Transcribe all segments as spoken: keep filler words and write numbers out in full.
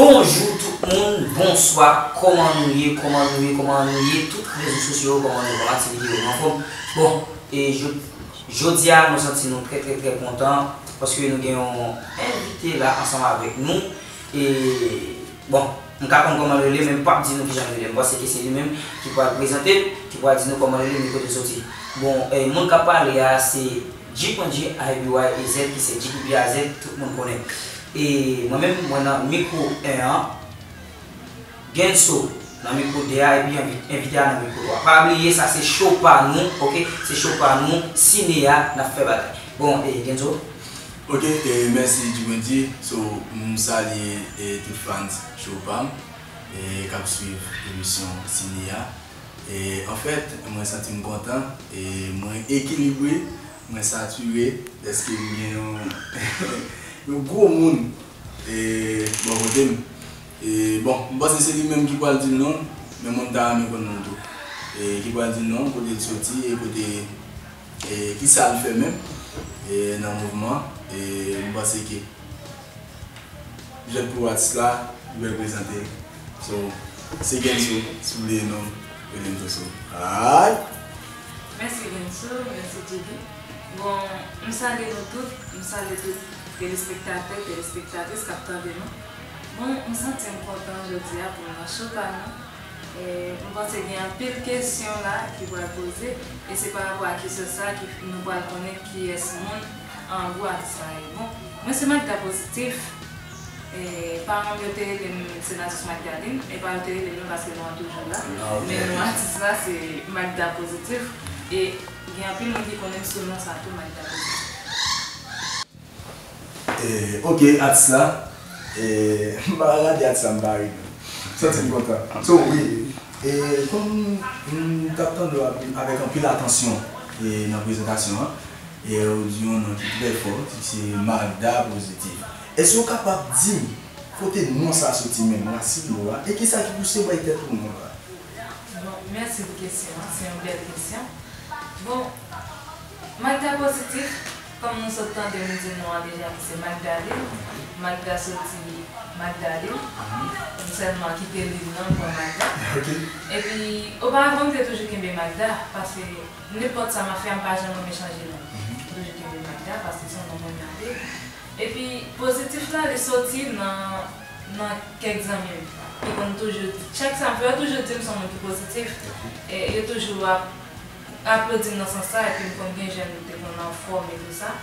Bonjou tout moun, bonswa, kòman nou ye, kòman nou ye, kòman nou ye, tout rezo sosyo yo, kòman nou ye, kòman aktivite yo, nou anfòm? Bon, e jodi a nou santi nou trè trè trè kontan paske nou gen yon envite la ansanm avèk nou. E bon, m ka konn kòman l rele, men m p ap di nou kijan l rele. M panse ke se li menm ki pral prezante l, ki pral di nou kòman l rele, men kote l soti. Bon, e moun k ap pale a se G P G I B Y A Z, ki se G P B A Z, tout moun konnen. E mwen menm, mwen nan mikwo en an, Genso nan mikwo de a, epi envi- envite a nan mikwo twa. Pa bliye, sa se show pa nou, oke? Se show pa nou, sine a, n ap fè bagay. Bon, e Genso? Ok, e mèsi Djibondye. So, m salye e tout fans show pa m e k ap swiv emisyon sine a. E anfèt, mwen santi m kontan, e mwen ekilibre, mwen satire, dèske m gen yon, yon gwo moun e bò kote m. E bon, m panse se li menm ki pral di l non, men mwen m ta renmen konn non tou. E ki pral di l non, kote l soti, e kote, e kisa l fè menm, e nan mouvman, e m panse ke jwèt pou atis la, li pral prezante l. So, se Genso, si w vle non, rele m Genso. Ay! Mèsi Genso, mèsi Djiggy. Bon, m salye nou tout, m salye tout telespektatè, telespektatris k ap tande nou. Bon, m santi m kontan jodi a pou m nan show pa nou. E, m panse gen anpil kesyon la ki pral poze, e se pa rapò a kesyon sa ki nou pral konnen kiyès moun an gwo atis la ye. Bon, mwen se Magda Pozitif. E, paran m yo te rele m Senatus Magdalene, e pa yo te rele m nan paske non an toujou la. Ah, ok, men non atis la se Magda Pozitif. E gen anpil moun ki konnen m sou non sa tou, Magda Pozitif. E, ok, atis la. E, m pa rate atis la, m pa ri non. Santi m kontan. So, wi. E, kòm m t ap tande w avèk anpil atansyon e, nan prezantasyon an, e, ou di yon non ki trè fò, ki se Magda Pozitif. Èske w kapab di m kote non sa soti menm, rasin mo a, e kisa ki pouse w bay tèt ou non sa? Bon, mèsi pou kesyon an, se yon bèl kesyon. Bon, Magda Pozitif, kòm nou sot tande m di non an deja ki se Magdalin, Magda soti Magdalin, m sèlman kite li nan m pran Magda. Ok. Epi, oparavan m te toujou kenbe Magda, paske nenpòt sa m ap fè a, m pa janm renmen chanje non. M toujou kenbe Magda, paske se yon non mwen renmen anpil. Epi pozitif la, li soti nan, nan kèk zanmi m. Ki konn toujou, chak sa m fè, yo toujou di m se yon moun ki pozitif. E yo toujou ap aplodi m nan sans sa, epi m konn gen jèn ki te konn anfòm e tou sa,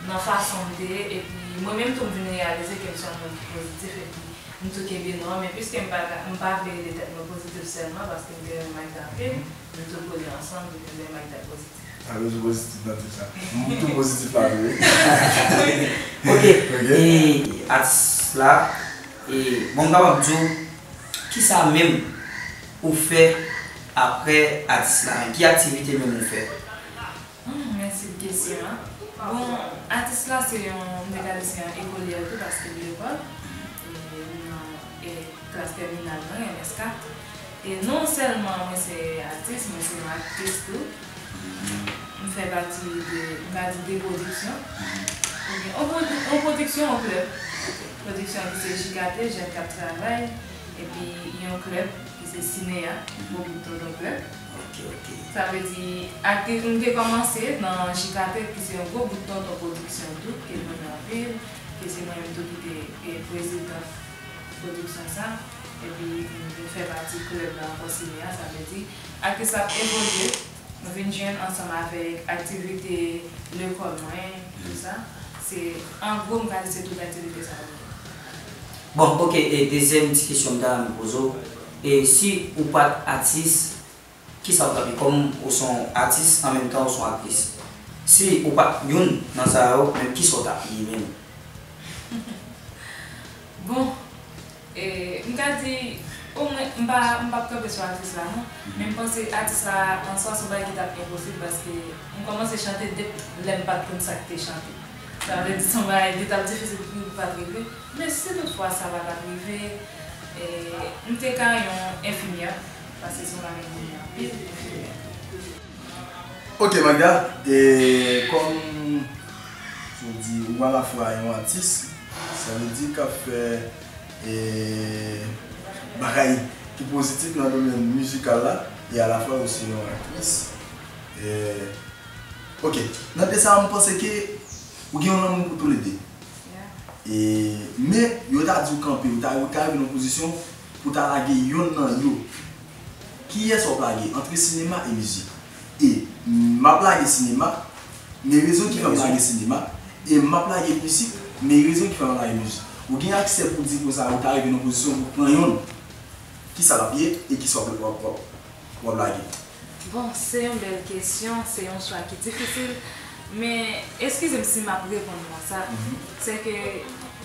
nan fason m te ye, epi mwen menm tou m vin reyalize ke m se yon moun ki pozitif, epi m tou kenbe non an, men piske m pa, m pa vle rele tèt mwen pozitif sèlman, paske m te renmen Magda anpil, m tou kole ansanm, m te renmen Magda pozitif. Sa vle di pozitif nan tout sa. M tou pozitif la tou wi. Ok. Ok. E atis la, e, bon, m kapab di w, kisa menm ou fè apre atis la menm? Ki aktivite menm ou fè? Hmm, mèsi pou kesyon an. Bon, atis la se yon, m te ka di se yon ekolyè tou paske li lekòl. E li nan, e, klas tèminal mwen, M S kat. E non sèlman mwen se atis, mwen se yon aktris tou. M fè pati de, m ka di de pwodiksyon. Oubyen, yon pwodi-, yon pwodiksyon, yon klèb. Pwodiksyon ki se J K T, Jèn k ap Travay, epi yon klèb ki se Sine a, Gwo Bout Tonton Klèb. Ok, ok. Sa vle di, aktris, m te kòmanse nan J K T, ki se yon gwo bout tonton pwodiksyon tou, ke m renmen anpil, ke se mwen menm tou ki te, e, prezidan pwodiksyon sa, epi m vin fè pati klèb la ankò, Sine a, sa vle di, aktris la ap evolye, nou vin jwenn ansanm avèk aktivite lekòl mwen, tou sa. Se, an gwo, m ka di se tout aktivite sa yo. Bon, ok, e dezyèm ti kesyon m ta renmen poze w, e si ou pa t atis, kisa w t ap ye? Kòm ou se yon atis, an menm tan ou se yon aktris. Si ou pa t youn nan sa yo, men kisa w t ap ye menm? Bon, e, m ka di, omwen, m pa, m p ap kanpe sou aktris la, non. Men m panse atis la, an swa, se yon bagay ki t ap enposib, paske m kòmanse chante depi lè m pa t konn sa k te chante. Sa vle di, se yon bagay ki t ap difisil pou m pa t rive. Men si toutfwa sa pa t ap rive, e, m te ka yon enfimyè, paske se yon bagay m renmen anpil, enfimyè. Ok, Magda, e, kòm ou di, ou alafwa yon atis, sa vle di k ap fè E, bagay ki pozitif nan domèn mizikal la, e alafwa ou se yon aktris. E, ok, nan de sa, m panse ke ou gen yon lanmou pou toulede. E, men, yo ta di w kanpe, ou ta, ou ta rive nan pozisyon pou w ta lage yonn nan yo. Kiyès w ap lage antre sinema e mizik? E m ap lage sinema, men rezon ki fè m lage sinema, e m ap lage mizik, men rezon ki fè m ap lage mizik. Ou gen aksè pou di konsa, ou ta rive nan pozisyon pou pran yonn. Kisa l ap ye e kisa w ap, w ap, w ap, w ap lage? Bon, se yon bèl kesyon, se yon chwa ki difisil, men eskize m si m ap reponn konsa. Se ke,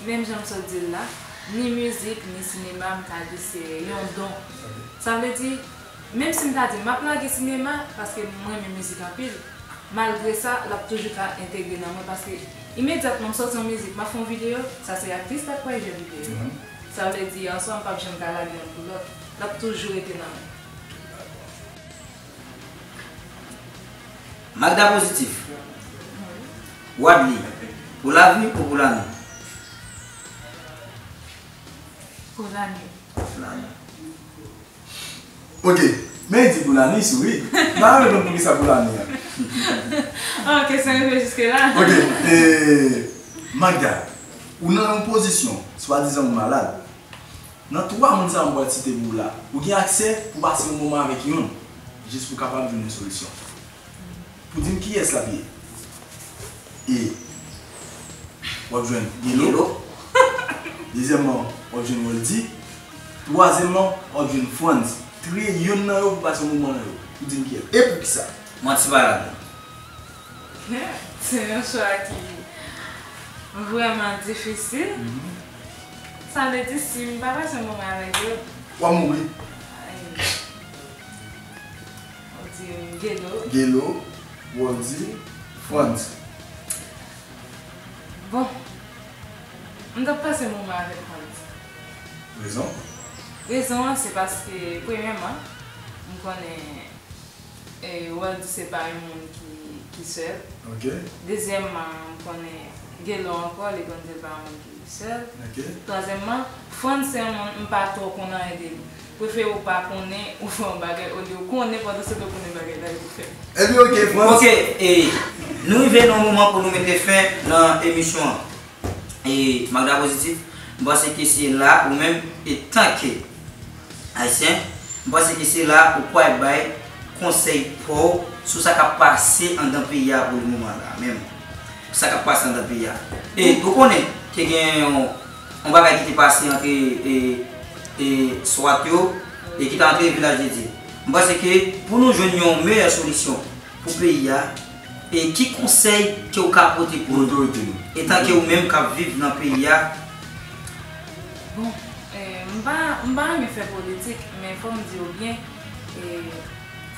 menm jan m sot di l la, ni mizik, ni sinema, m ka di se yon don. Sa vle di, menm si m ta di m ap lage sinema, paske m renmen mizik anpil, malgre sa, l ap toujou ka entegre nan mwen, paske imedyatman m sòti yon mizik, m ap fè yon videyo, sa se aktris k ap kwè jwe videyo. Sa vle di, answa m p ap janm ka lage youn pou lòt. L ap toujou rete nan mwen. Magda Pozitif. Wadley, pou lavi ou pou lane? Pou lane. Pou lane. Ok, men li di pou lane, li souri. M pa konprann poukisa pou lane a. Ok, se rive jiske la. Ok, e, Magda, ou nan yon pozisyon, swadizan ou malad. Nan twa moun sa a m pral site pou ou la, ou gen aksè pou pase yon moman avèk yonn, jis pou kapab jwenn yon solisyon. Pou di m kiyès l ap ye. E w ap jwenn Gelo. Dezyèmman, w ap jwenn Weldy. Twazyèmman, w ap jwenn Frantz. Triye yonn nan yo pou pase yon moman nan yo. Pou di m kiyès. E poukisa? Manti pa ladan. Se yon chwa ki vrèman difisil. Sa vle di, si m pa pase yon moman avèk yo, w ap mouri. Ay. Ou di m Gelo. Gelo, Weldy, Frantz. Bon, m t ap pase moman avèk Frantz. Rezon? Rezon an, se paske, premyèman, m konnen E, Weldy se pa yon moun ki, ki sèl. Ok. Dezyèmman, m konnen Gelo ankò, li konn di l pa yon moun ki sèl. Ok. Twazyèmman, Frantz se yon moun m pa twò konn anyen de li. Prefere w pa konnen, ou fè yon bagay, olye w konnen pandan se tan w konnen bagay la, e pou fè. Ebyen, ok, Frantz. Ok, e, nou rive nan yon moman pou nou mete fen nan emisyon an. E, Magda Pozitif, m panse ke se la ou menm, etanke Ayisyen, m panse ke se la ou pral bay konsèy pa w sou sa k ap pase anndan peyi a pou le moman la menm. Sa k ap pase anndan peyi a. E ou konnen, te gen yon, yon bagay ki te pase antre, e, e, swat yo, e ki t antre Vilaj de Dye. M panse ke pou nou jwenn yon meyè solisyon pou peyi a, e ki konsèy ke w ka pote pou nou, etanke ou menm k ap viv nan peyi a? Bon, e, m pa, m pa renmen fè politik, men fò m di w byen, e,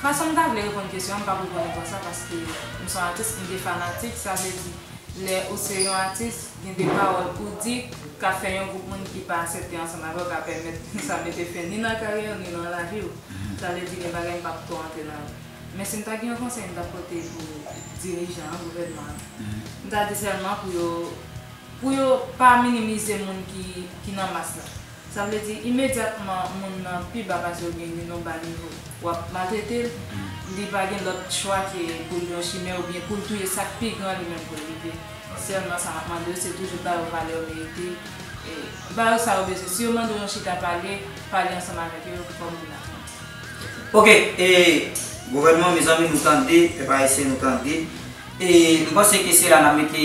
fason m ta vle reponn kesyon an, m p ap reponn li konsa, paske m se yon atis, m gen fanatik, sa vle di, lè ou se yon atis, gen de pawòl ou di k ap fè yon gwoup moun ki pa aksepte ansanm avè w ka pèmèt sa mete fen ni nan karyè w, ni nan lavi w. Sa vle di gen bagay m p ap twò antre nan yo. Men si m ta gen yon konsèy m t ap pote pou dirijan an, gouvènman an, m ta di sèlman pou yo, pou yo pa minimize moun ki, ki nan mas la. Sa vle di, imedyatman moun nan pi ba pase w oubyen li nan ba nivo, w ap maltrete l, li pa gen lòt chwa ke pou l yon chimè oubyen pou l touye sa k pi gran li menm pou l rive. Sèlman sa m ap mande yo, se toujou ba yo valè yo merite, e ba yo sa yo bezwen. Si yo mande w yon chita pale, pale ansanm avèk yo kòm moun ak moun. Ok, e, gouvènman, mezanmi, nou tande, pèp ayisyen, nou tande. E m panse ke se la n ap mete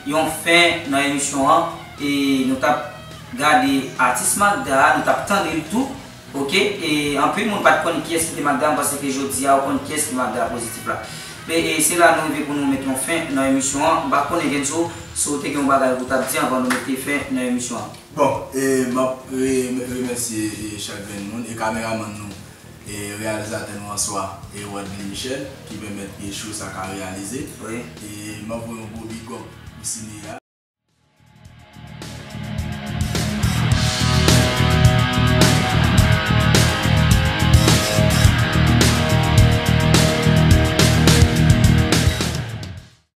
yon fen nan emisyon an. E nou t ap gade atis Magda a, nou t ap tande l tou. Ok, e anpil moun pa t konn kiyès ki te Magda, m panse ke jodi a ou konn kiyès ki Magda Pozitif la. E, e se la nou rive pou nou mete yon fen nan emisyon an. M pa konnen, Genzo, si w te gen yon bagay pou w t ap di anvan nou mete fen nan emisyon an. Bon, e m ap re-, remèsye, e, chak grenn moun, e kameramann nou, e reyalizatè nou an swa, e Wadley Michel, ki pèmèt, e, show sa ka reyalize. Wi. E m ap voye yon gwo big up pou Sine a.